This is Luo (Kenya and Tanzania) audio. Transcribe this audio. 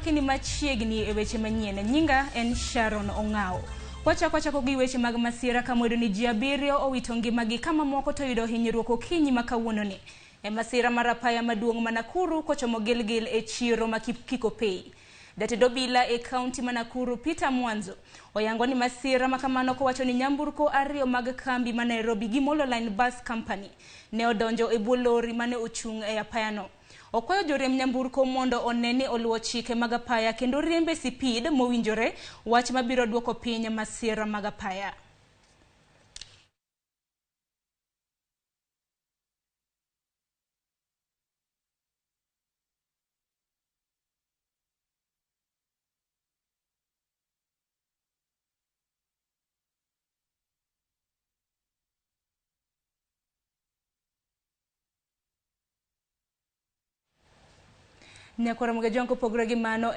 kini machiegni e weche manyien. Nyinga en Sharon Ong'ao. Wachako achako gi weche mag masira kamwedo ni ji 7 owito ngimagi ka mamoko to oyudo hinyruok okinyi ma kawuononi. E masira mar apaya maduong' ma Nakuru kochomo Gilgil e chiro ma Kikopey. Jatend obila e kaunti ma Nakuru Peter Mwanzo oyango ni masira ma kamano kowacho ni nyamburko 2 mag kambi ma Nairobi gi Molo Line Bus Company ne odonjo e bwo lori mane ochung' e apayano. Okwayo joriemb nyamburko mondo one ni oluwo chike mag apaya kendo riembe sipid mowinjore, wach mabiro duoko piny masira mag apaya. Nyakwar Ramogi Ojwang' kopogore gi mano.